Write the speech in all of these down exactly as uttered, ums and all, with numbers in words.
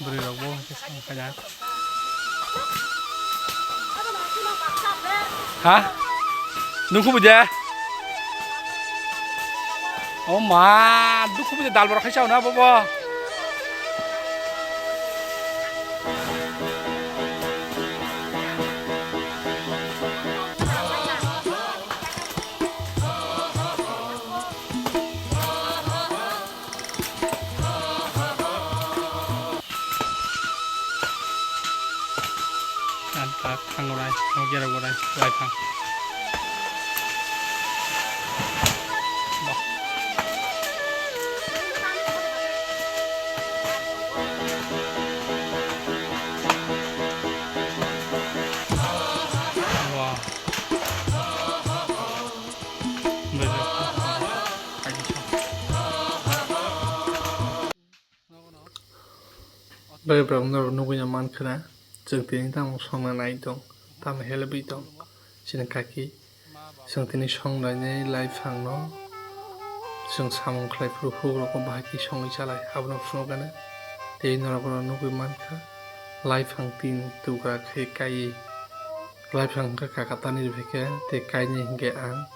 Bwrwi rok bo hwnkhe samung khaina. Ha? Nung kubui de? O ma, duk kubui de dal borok khaisa hwnna bobo. Ang tak thango nai, ang gera bo nai, lai thang. Bah. Wah. Bejak. Kaisa. Bai borok norok nugui ya mankha na, chwng tini tamo songna nai tong, tamo helebwi tong, chini kaki, chwng tini songlainai lai phangno, chwng samung khlai phuru hukrok no bahai khe songwi chalai, abono phunukgana. Tei norok no nugui mankha, lai phang tin tukra khe kaiwi, lai phang wngkha kaka tani rw phaikha, tei kainwi hinkhe ang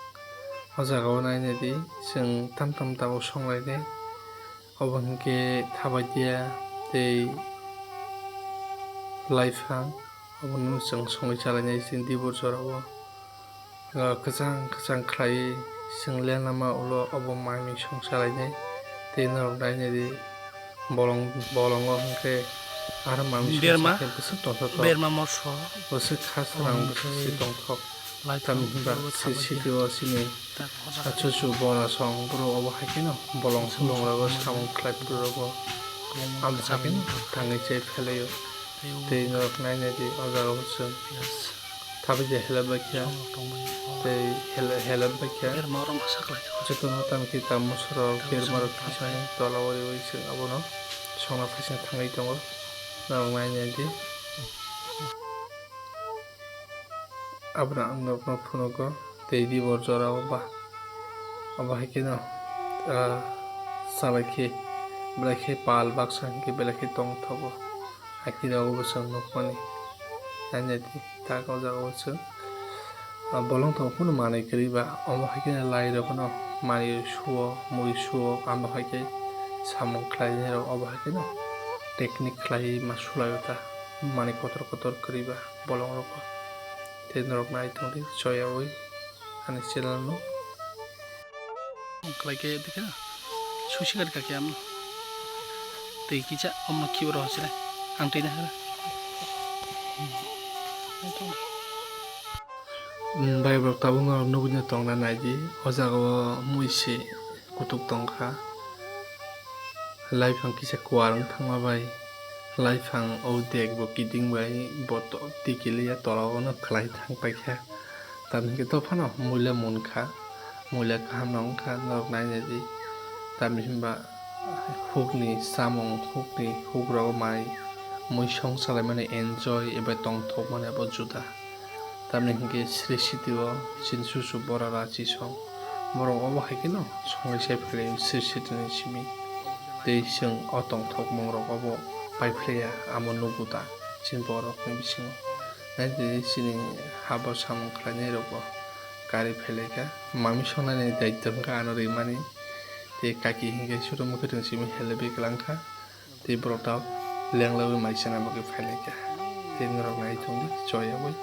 o jaga o nainai di, chwng tam tam tabuk songlainai. Obo hinkhe thabadia tei laiphang, obono chwng songwi chalainai chini dibor jorao. Ah, kwchang kwchang khlaiwi chwng lenama ulo obo manwi song chalainai. Tei norok nainai di bolong, bolongo hinkhe aro manwi song Berma, sakhe bwswk tongthok tong. Berma morso. Bwswk khasrang, bwswk si tongthok. Tamni hwnba se city o chini achuchu bora song borok obo hai kheno bolong bolong rogo samung khlai phuru rogo amo hai kheno thangwi chai phelaio. Tei norok nainai di o jaga o chwng thabi je helep bai kha tei helep bai kha jotono tamkhe tamo sorok berma rok thasani tola o riwi chwng abono songna phaising thangwi tongo norok nainai di. Abono ang norokno phunugo tei dibor jorao ba. Abo hai kheno, ah, salai khe belai khe pal baksa hinkhe belai khe tongthogo. Hakhe rok bo chwng nukmani. Nainai di tak o jaga o chwng, ah, bolong tongo phano manwi kwrwi ba. Omo hai kheno lai rokno manwi suo, mui suo, amo hai khe samung khlainai rok obo hai kheno technique khlaiwi ma sulai o ta manwi kotor kotor kwrwi ba. Bolong rok tei norok nai tongdi choyawi ani channel no. Khlai khe dikha susi kari kaki amno tei kisa omno khibar hosre ang twi na hara. Bai borok tabuk norok nugui no tongna nai di o jaga o mui se kutuk tongkha. Laiphang kisa kuar wng thangma bai laiphang o dek bo kiting bai bo to-, tikiliya tola o no khlai thang paikha. Tamni hwnkhe dophano muila munkha, muila kaham no wngkha norok nainai di. Tamni hwnba hukni samung, hukni hukrok mai mui song salaimani enjoy eba tongthokmani abo juda. Tamni hwnkhe Sri City o chini chuchu bora rachi song. Borok obo hai kheno songwi sai phaio Sri City ni simi. Tei chwng o tongthokmung rok obo pai phlaiya, amo nugo ta chini borok ni bisingo. Nai di chini habo samung khlainai rok bo kari phailaikha. Mami songnani daityo hwnkha ano rimani. Tei kaki hwnkhe suro mwkhwtwng simi helebwi kwlangkha. Tei borok tabuk lenglaiwi mai chana bagwi phailaikha. Tei norok nai thungdi choyawi.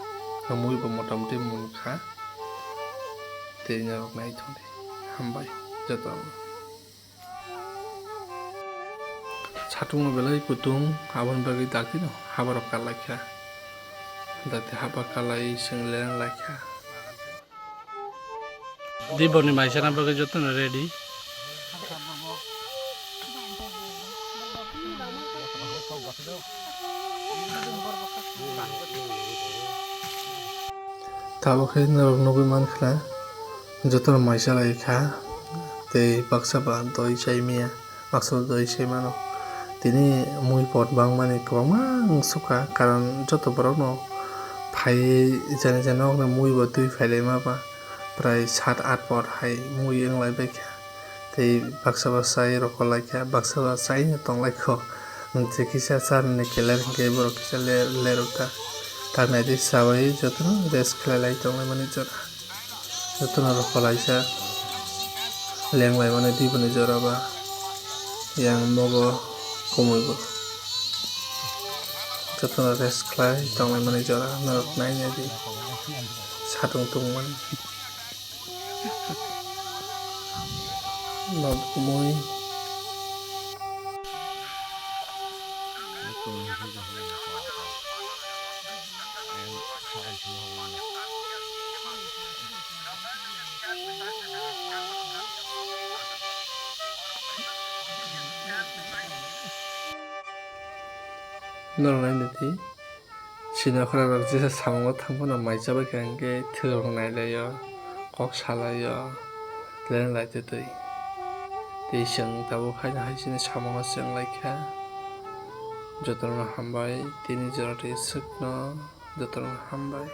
Mui bo motamoti munkha. Tei norok nai thungdi. Hambai jotono. Satung no belai kutung, aboni bagwi dakti no haba rok kalaikha. Dakti haba kalai chwng leng laikha. Dibor ni mai chana bagwi jotono ready. Tabuk khe norok nugui mankha jotono mai chalai kha tei baksa ba doi chai maya. Baksa doi se mano. Tini mui pot bangmani kwbangma wng sukha, karon joto borokno phaiwi jani jani nokni mui bo twi phailaima ba prai sat at pot hai mui wng lai baikha. Tei baksa ba chai rokolaikha, baksa ba chaino tonglaikho. Je kisa charni keler hinkhe borok kisa ler, lerok ta. Tangnai di sabai jotono rest khlai lai tonglaimani jora. Jotono rokolaijak. Lenglaimani diboni jora ba. Yang mogo kumui bo. Jotono rest khlai tonglaimani jora norok nainai di. Satung tungmani. Nok kumui. Norok nainai di. Sini okra rok jesa samungo thang phano mai chabai kha hinkhe thwirok nailaio, kok salaio, leng lai twi twi. Tei chwng tabuk haino hai chini samungo chwng lai kha. Jotono hambai, tini jora twi swkno jotono hambai.